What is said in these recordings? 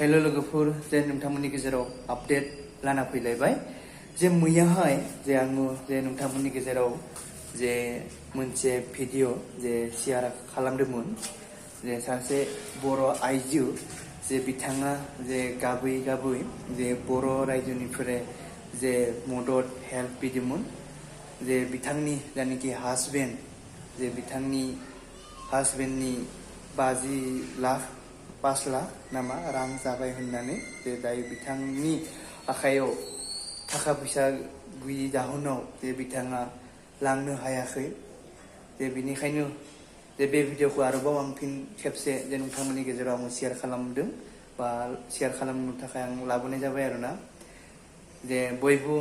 Hello लोगोफोर जे नोंथांमोननि गेजेराव आपडेट लाना फैलायबाय जे मैयाहाय जे आङो जे नोंथांमोननि गेजेराव जे मोनसे भिडिअ जे शेयार खालामदोंमोन जे सासे बर' आइजो जे बिथाङा जे गाबै गाबै जे बर' रायजोनिफ्राय जे मदद हेल्प बिदोंमोन जे बिथांनि जायनाखि हासबेन्ड जे बिथांनि हासबेन्डनि 50 लाख 5 लाख नामा रां जाबाय होननानै जे दायो बिथांनि आखायाव थाखा फैसा गैयि जाहोनाव जे बिथाङा लांनो हायाखै जे बिनिखायनो जे बे भिडिअखौ आरोबाव आं फिन खेबसे जे नोंथांमोननि गेजेराव आं शेयार खालामदों बा शेयार खालामनो थाखाय आं लाबोनाय जाबाय आरोना जे बयबो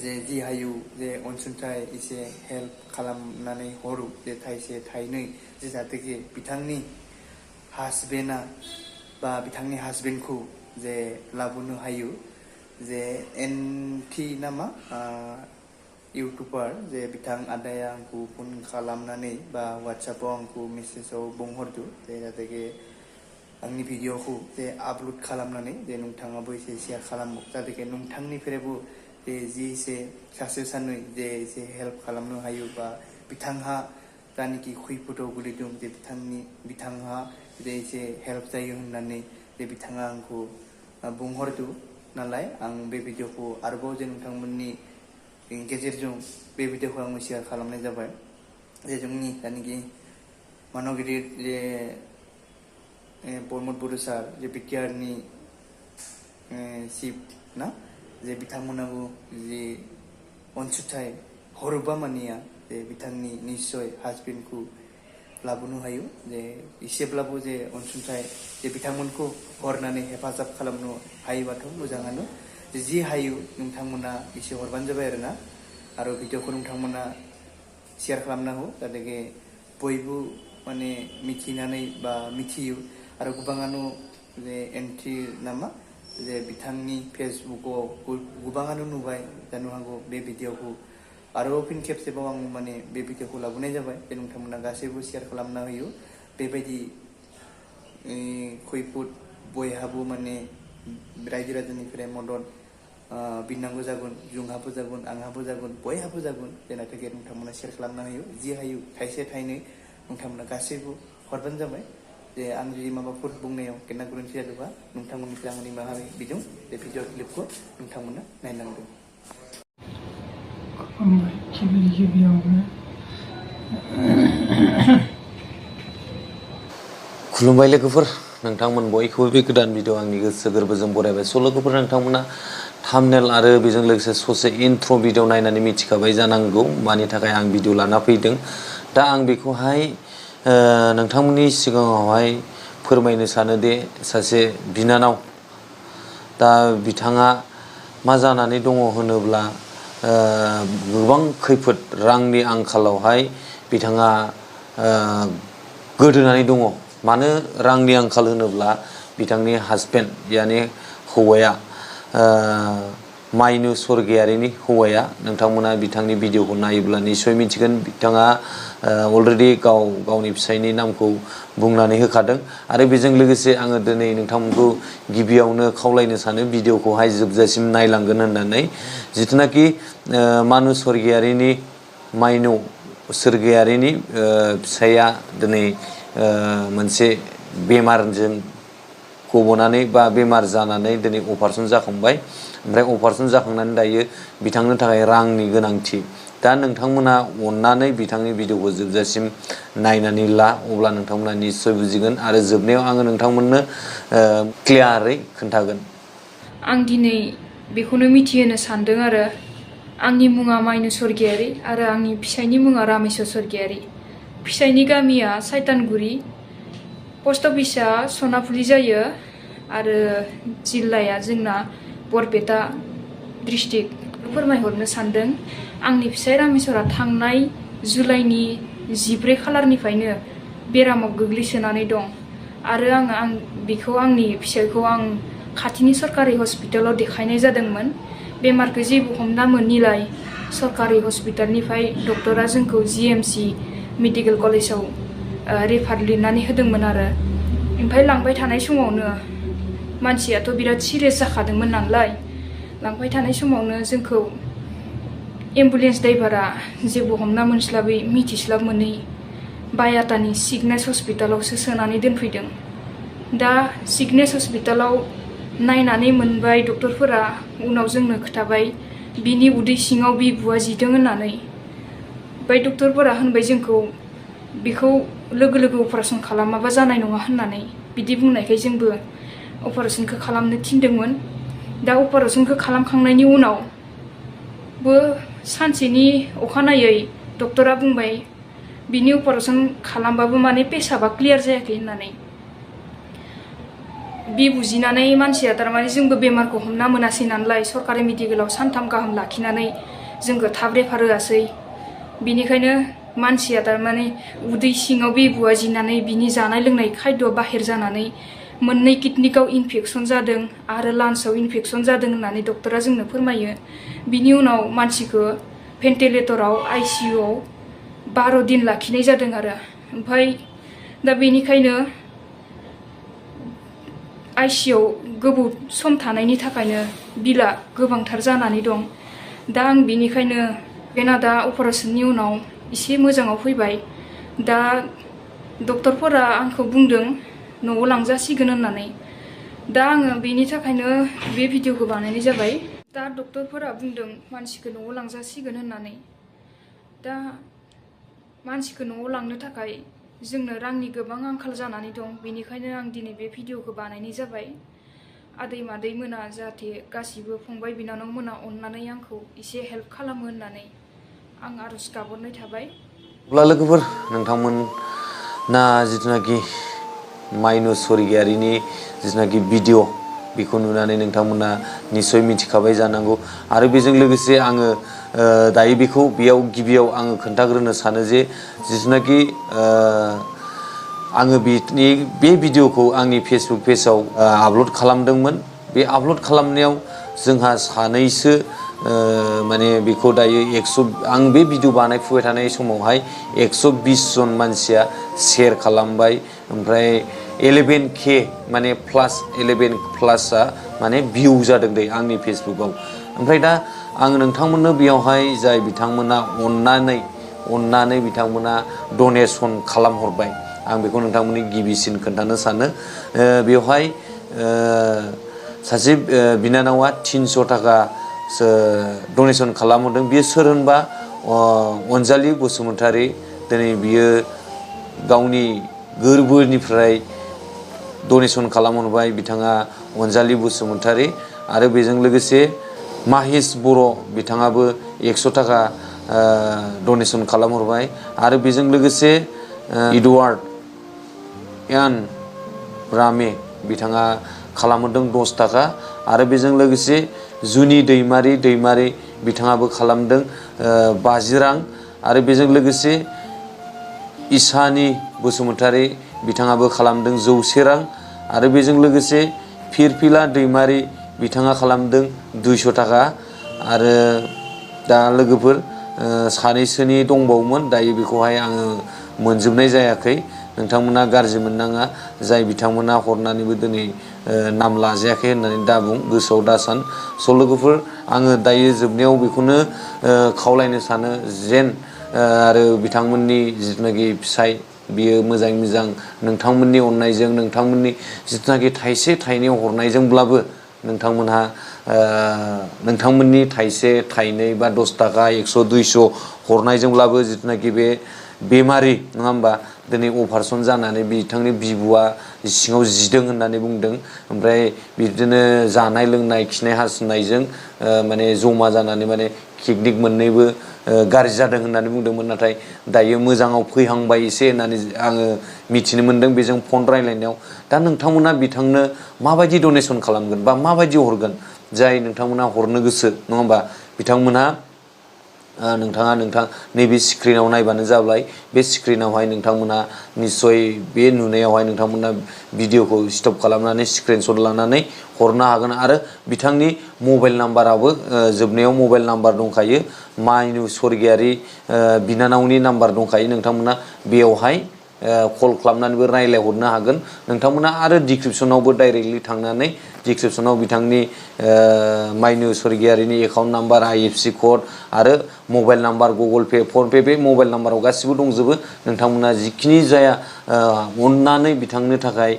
जे जि हायो जे अनसुंथाइ एसे हेल्प खालामनानै हरो जे थाइसे थाइनै जे जाहाथे बिथांनि हासबेन्डआ बा बिथांनि हासबेन्डखौ जे लाबोनो हायो जे एनटि नामा इउटुबार जे बिथां आदाया आंखौ फन खालामनानै बा वाट्सएपआव आंखौ मेसेजाव बुंहरदो जे जाहाथे आंनि भिडिअखौ जे आपल'ड खालामनानै जे नोंथाङाबो एसे शेयार खालामो जाहाथे नोंथांनिफ्रायबो जे जि एसे सासे सानै जे एसे हेल्प खालामनो हायो बा बिथांहा जानिखि खैफोदाव गोलैदों जे बिथांहा जे एसे हेल्प जायो होननानै जे बिथाङा आंखौ बुंहरदो नालाय आं बे भिडिअखौ आरोबाव जे नोंथांमोननि गेजेरजों बे भिडिअखौ आं शेयार खालामनाय जाबाय जे जोंनि जानिखि मानगिरिर जे बर'सir जे BTR नि चिफ ना जे बिथांमोनाबो जे अनसुंथाइ हरोबा मानिया जे बिथांनि निश्चय हासबेन्डखौ लाबोनो हायो जे एसेब्लाबो जे अनसुंथाइ जे बिथांमोनखौ हरनानै हेफाजाब खालामनो हायोबाथ' मोजाङानो जि हायो नोंथांमोना एसे हरबानो जाबाय आरोना आरो भिडिअखौ नोंथांमोना शेयार खालामनांगौ जाहाथे बयबो माने मिथिनानै बा मिथियो आरो गोबाङानो जे एन्ट्रि नामा जे बिथांनि फेसबुकआव गोबाङानो नुबाय जानो हागौ बे भिडिअखौ आरोबाव फिन खेबसेबाव आं माने बे भिडिअखौ लाबोनाय जाबाय जे नोंथांमोना गासैबो शेयार खालामना होयो बेबायदि खैफोद बयहाबो माने रायजो राजानिफ्राय मदद बिनांगौ जागोन जोंहाबो जागोन आंहाबो जागोन बयहाबो जागोन जेना थाखाय नोंथांमोना शेयार खालामना होयो जि हायो थाइसे थाइनै नोंथांमोना गासैबो हरबानो जाबाय जे आं जुदि माबाफोर बुंनायाव गेना गोरोन्थि जादोंबा नोंथांमोननिफ्राय आं निमाहा बिदों बे भिडिअ क्लिपखौ नोंथांमोना नायनांगौ खुलुमबाय लोगोफोर नोंथांमोन बयखौबो बे गोदान भिडिअ आंनि गोसो गोरबोजों बरायबाय स' लोगोफोर नोंथांमोना थाम्बनेल आरो बेजों लोगोसे ससे इन्ट्र' भिडिअ नायनानै मिथिखाबाय जानांगौ मानि थाखाय आं भिडिअ लाना फैदों दा आं बेखौहाय नोंथांमोननि सिगाङावहाय फोरमायनो सानो दे सासे बिनानाव दा बिथाङा मा जानानै दङ होनोब्ला गोबां खैफोद रांनि आंखालावहाय बिथाङा गोदोनानै दङ मानो रांनि आंखाल होनोब्ला बिथांनि हासबेन्ड यानि हौवाया माइनु स्वर्गियारिनि हौवाया नोंथांमोना बिथांनि भिडिअखौ नायोब्ला निश्चय मिथिगोन बिथाङा अलरेडि गावनि फिसायनि नामखौ बुंनानै होखादों आरो बेजों लोगोसे आङो दिनै नोंथांमोनखौ गिबियावनो खावलायनो सानो भिडिअखौहाय जोबजासिम नायलांगोन होननानै जिथुनाखि मानु स्वर्गियारिनि माइनु सोरगोयारिनि फिसाया दिनै मोनसे बेमारजों गबनानै बा बेमार जानानै दिनै अपारेसन जाखांबाय ओमफ्राय अपारेसन जाखांनानै दायो बिथांनो थाखाय रांनि गोनांथि दा नोंथांमोना अननानै बिथांनि भिडिअखौ जोबजासिम नायनानै ला अब्ला नोंथांमोना निश्चय बुजिगोन आरो जोबनायाव आङो नोंथांमोननो क्लियारै खोन्थागोन आं दिनै बेखौनो मिथिहोनो सानदों आरो आंनि मुङा माइनु स्वर्गियारि आरो आंनि फिसायनि मुङा रामेश्वर स्वर्गियारि फिसायनि गामिया साइतानगुरि पोस्ट अफिसा सनाफुलि जायो आरो जिल्लाया जोंना बरपेटा डिस्ट्रिक्ट फोरमायहरनो सानदों आंनि फिसाय रामेश्वरा थांनाय जुलाइनि 14 खालारनिफ्रायनो बेरामाव गोग्लैसोनानै दं आरो बेखौ आंनि फिसायखौ आं खाथिनि सरकारि हस्पिटालाव देखायनाय जादोंमोन बेमारखौ जेबो हमना मोनिलाय सरकारि हस्पिटालनिफ्राय डक्टरा जोंखौ GMC मेडिकेल कलेजाव रेफार लिरनानै होदोंमोन आरो ओमफ्राय लांबाय थानाय समावनो मानसियाथ' बिराद सिरियास जाखादोंमोन नालाय लांबाय थानाय समावनो जोंखौ एम्बुलेन्स ड्राइभारा जेबो हमना मोनस्लाबै मिथिस्लाब मोनै बायाटानि सिगनेस हस्पिटालावसो सोनानै दोनफैदों। दा सिगनेस हस्पिटालाव नायनानै मोनबाय डक्टरफोरा उनाव जोंनो खोथाबाय बिनि उदै सिङाव बिबुआ जिदों होननानै। ओमफ्राय डक्टरफोरा होनबाय जोंखौ बेखौ लोगो लोगो अपारेसन खालामाबा जानाय नङा होननानै। बिदि बुंनायखाय जोंबो अपारेसनखौ खालामनो थिनदोंमोन। दा अपारेसनखौ खालामखांनायनि उनावबो सानसेनि अखानायै डक्टरा बुंबाय बिनि अपारेसन खालामबाबो माने पेसाबा क्लियार जायाखै होननानै। बुजिनानै मानसिया थारमाने जोंबो बेमारखौ हमना मोनासै नालाय सरकारि मेडिकेलाव सानथाम गाहाम लाखिनानै जोंखौ थाब रेफार होआसै। बिनिखायनो मानसिया थारमाने उदै सिङाव बेबुआ जिनानै बिनि जानाय लोंनाय खायद' बाहेर जानानै मोननै किडनिकआव इनफेकसन जादों आरो लान्सआव इनफेकसन जादों होननानै डक्टरा जोंनो फोरमायो। बिनि उनाव मानसिखौ भेन्टिलेटराव आइसिइउआव 12 दिन लाखिनाय जादों आरो। ओमफ्राय दा बेनिखायनो आइसिइउआव गोबाव सम थानायनि थाखायनो बिला गोबांथार जानानै दं। दा आं बेनिखायनो बेना दा अपारेसननि उनाव एसे मोजाङाव फैबाय। दा डक्टरफोरा आंखौ बुंदों न'आव लांजासिगोन होननानै। दा आङो बेनि थाखायनो बे भिडिअखौ बानायनाय जाबाय। दा डक्टरफोरा बुंदों मानसिखौ न'आव लांजासिगोन होननानै। दा मानसिखौ न'आव लांनो थाखाय जोंनो रांनि गोबां आंखाल जानानै दं। बेनिखायनो आं दिनै बे भिडिअखौ बानायनाय जाबाय। आदै मादै मोना जाहाथे गासिबो फंबाय बिनानाव मोना अननानै आंखौ एसे हेल्प खालामो होननानै आं आरज गाबहरनाय थाबाय। अब्ला लोगोफोर नोंथांमोना जिथुनाखि माइनु स्वर्गियारिनि जिथुनाखि भिडिअ बेखौ नुनानै नोंथांमोना निस्सय मिथिखाबाय जानांगौ। आरो बेजों लोगोसे आङो दायो बेखौ बेयाव गिबियाव आङो खोन्थाग्रोनो सानो जे जिथुनाखि आङो बे भिडिअखौ आंनि फेसबुक पेजाव आपल'ड खालामदोंमोन। बे आपल'ड खालामनायाव जोंहा सानैसो माने बेखौ दायो आं बे भिडिअ बानायफुबाय थानाय समावहाय 120 जन मानसिया शेयार खालामबाय। ओमफ्राय 11K माने +11+ माने भिउ जादों दे आंनि फेसबुकआव। ओमफ्राय दा आं नोंथांमोननो बेयावहाय जाय बिथांमोना अननानै बिथांमोना डनेसन खालामहरबाय आं बेखौ नोंथांमोननि गिबिसिन खोन्थानो सानो। बेवहाय सासे बिनानावा 300 थाखा डनेसन खालामहरदों। बियो सोर होनबा अनजालि बसुमतारी। दिनै बियो गावनि गोरबोनिफ्राय डनेसन खालामहरबाय बिथाङा अनजालि बसुमतारी। आरो बेजों लोगोसे माहेश बर' बिथाङाबो 100 थाखा डनेसन खालामहरबाय। आरो बेजों लोगोसे इडवार्ड यान ब्रामे बिथाङा खालामहरदों 10 थाखा। आरो बेजों लोगोसे जुनि दैमारि बिथाङाबो खालामदों 50 रां। आरो बेजों लोगोसे इसानि बसुमतारी बिथाङाबो खालामदों 100 रां। आरो बेजों लोगोसे फिरफिला दैमारि बिथाङा खालामदों 200 थाखा। आरो दा लोगोफोर सानैसोनि दंबावोमोन, दायो बेखौहाय आङो मोनजोबनाय जायाखै। नोंथांमोना गाज्रि मोननाङा, जाय बिथांमोना हरनानैबो दिनै नाम लाजायाखै होननानै दाबुं, गोसोआव दासान। स' लोगोफोर आङो दायो जोबनायाव बेखौनो खावलायनो सानो जेन आरो बिथांमोननि जिथुनाखि फिसाय बियो मोजाङै मोजां नोंथांमोननि अननायजों, नोंथांमोननि जिथुनाखि थाइसे थाइनै हरनायजोंब्लाबो नोंथांमोनहा नोंथांमोननि थाइसे थाइनै बा 10 थाखा 100 200 हरनायजोंब्लाबो जिथुनाखि बे बेमारि नङा होमबा दिनै अपारेसन जानानै बिथांनि बिबुआ सिङाव जिदों होननानै बुंदों। ओमफ्राय बिदिनो जानाय लोंनाय खिनाय हासुनायजों माने जमा जानानै माने किडनिक मोननैबो गाज्रि जादों होननानै बुंदोंमोन। नाथाय दायो मोजाङाव फैहांबाय एसे होननानै आङो मिथिनो मोन्दों बेजों फन रायलायनायाव। दा नोंथांमोना बिथांनो माबायदि डनेसन खालामगोन बा माबायदि हरगोन, जाय नोंथांमोना हरनो गोसो नङा होमबा बिथांमोनहा नोंथाङा नैबे स्क्रिनाव नायबानो जाबाय। बे स्क्रिनावहाय नोंथांमोना निस्सय बे नुनायावहाय नोंथांमोना भिडिअखौ स्टप खालामनानै स्क्रिनशट लानानै हरनो हागोन। आरो बिथांनि मबाइल नाम्बाराबो जोबनायाव मबाइल नाम्बार दंखायो, माइनु स्वर्गियारि बिनानावनि नाम्बार दंखायो। नोंथांमोना बेयावहाय कल खालामनानैबो रायज्लायहरनो हागोन। नोंथांमोना आरो डिसक्रिपसनावबो डाइरेक्टलि थांनानै डिसक्रिपसनाव बिथांनि माइनु स्वर्गियारिनि एकाउन्ट नाम्बार IFC कोड आरो mobile number Google Pay PhonePe बे मबाइल नाम्बाराव गासिबो दंजोबो नोंथांमोना जिखिनि जाया अननानै बिथांनो थाखाय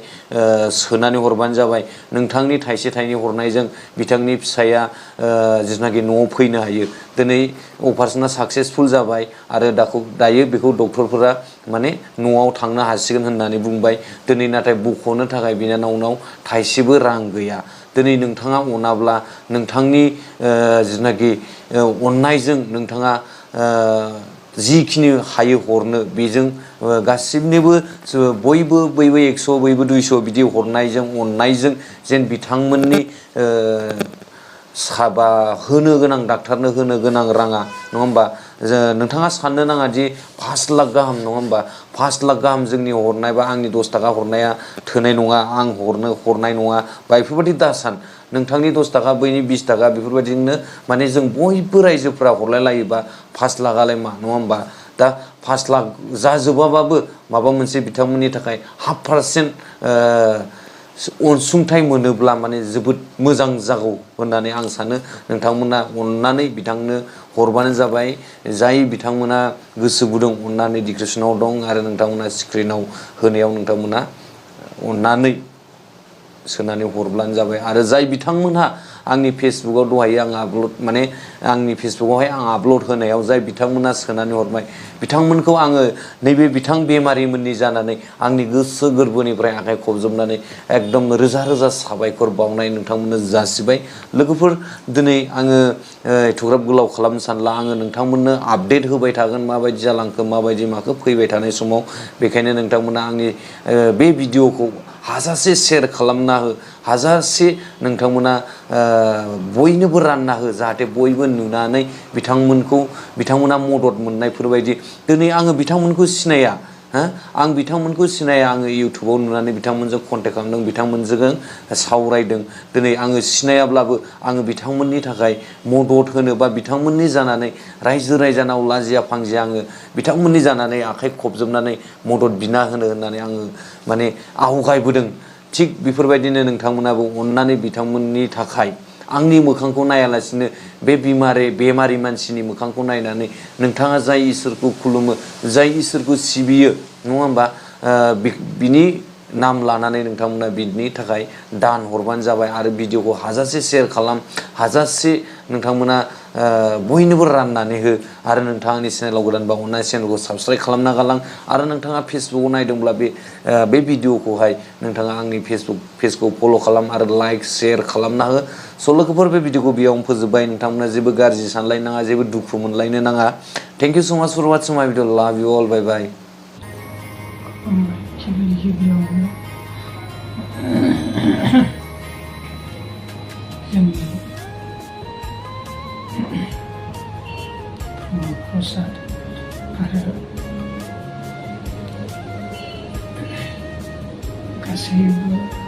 सोनानै हरबानो जाबाय नोंथांनि थाइसे थाइनै हरनायजों बिथांनि फिसाया जिथुनाखि न'आव फैनो हायो दिनै अपारेशना साक्सेसफुल जाबाय आरो दायो बेखौ डक्टरफोरा माने न'आव थांनो हासिगोन होननानै बुंबाय दिनै नाथाय बख'नो थाखाय बिनानावनाव थाइसेबो रां गैया दिनै नोंथाङा अनाब्ला नोंथांनि जिथुनाखि अननायजों नोंथाङा जिखिनि हायो हरनो बेजों गासिबनोबो बयबो 100 बयबो 200 बिदि हरनायजों अननायजों जेन बिथांमोननि साबा होनो गोनां डाक्टारनो होनो गोनां राङा नङा होमबा नोंथाङा साननो नाङा दि 5 लाख गाहाम नङा होमबा 5 लाख गाहाम जोंनि हरनाय बा आंनि 10 थाखा हरनाया थोनाय नङा आं हरनाय नङा बा बेफोरबायदि दासान नोंथांनि 10 थाखा बैनि 20 थाखा बेफोरबायदिनो माने जों बयबो रायजोफोरा हरलाय लायोबा 5 लाखआलाय मा नङा होमबा दा 5 लाख जाजोबाबाबो माबा मोनसे बिथांमोननि थाखाय 0.5% अनसुंथाइ मोनोब्ला माने जोबोद मोजां जागौ होननानै आं सानो नोंथांमोना अननानै बिथांनो हरबानो जाबाय जाय बिथांमोना गोसो गुदुं अननानै डिसक्रिपसनाव दं आरो नोंथांमोना स्क्रिनाव होनायाव नोंथांमोना अननानै सोनानै हरब्लानो जाबाय आरो जाय बिथांमोनहा आंनि फेसबुकाव दहाय आं आपल'ड माने आंनि फेसबुकावहाय आं आपल'ड होनायाव जाय बिथांमोना सोनानै हरबाय बिथांमोनखौ आङो नैबे बिथां बेमारिमोननि जानानै आंनि गोसो गोरबोनिफ्राय आखाइ खबजबनानै एकदम रोजा रोजा साबायखर बावनाय नोंथांमोननो जासिबाय लोगोफोर दिनै आङो एथ'ग्राब गोलाव खालामनो सानला आङो नोंथांमोननो आपडेट होबाय थागोन माबायदि जालांखो माबायदि माखो फैबाय थानाय समाव बेखायनो नोंथांमोना आंनि बे भिडिअखौ हाजासे शेयार खालामना हो हाजासे नोंथांमोना बयनोबो रानना हो जाहाथे बयबो नुनानै बिथांमोना मदद मोननायफोरबायदि दिनै आङो बिथांमोनखौ सिनाया आं बिथांमोनखौ सिनाया आङो इउटुबाव नुनानै बिथांमोनजों कन्टेक्ट खालामदों बिथांमोनजों सावरायदों दिनै आङो सिनायाब्लाबो आङो बिथांमोननि थाखाय मदद होनो बा बिथांमोननि जानानै रायजो राजानाव लाजिया फांजिया आङो बिथांमोननि जानानै आखाइ खबजबनानै मदद बिना होनो होननानै आङो माने आवगायबोदों थिग बेफोरबायदिनो नोंथांमोनाबो अननानै बिथांमोननि थाखाय आंनि मोखांखौ नायालासिनो बे बेमारि मानसिनि मोखांखौ नायनानै नोंथाङा जाय इसोरखौ खुलुमो जाय इसोरखौ सिबियो नङा होमबा बिनि नाम लानानै नोंथांमोना बिनि थाखाय दान हरबानो जाबाय आरो भिडिअखौ हाजासे शेयार खालाम हाजासे नोंथांमोना बयनोबो राननानै हो आरो नोंथाङा आंनि चेनेलाव गोदानबा अननानै चेनेलखौ साबस्क्राइब खालामना गालां आरो नोंथाङा फेसबुकाव नायदोंब्ला बे भिडिअखौहाय नोंथाङा आंनि फेसबुक पेजखौ फल' खालाम आरो लाइक शेयार खालामना हो स' लोगोफोर बे भिडिअखौ बेयावनो फोजोबबाय नोंथांमोना जेबो गाज्रि सानलायनो नाङा जेबो दुखु मोनलायनो नाङा थेंक इउ स' माच फर वाचिं माय भिडिअ लाभ इउ अल बाय बाय प्रसाद आरो गासैबो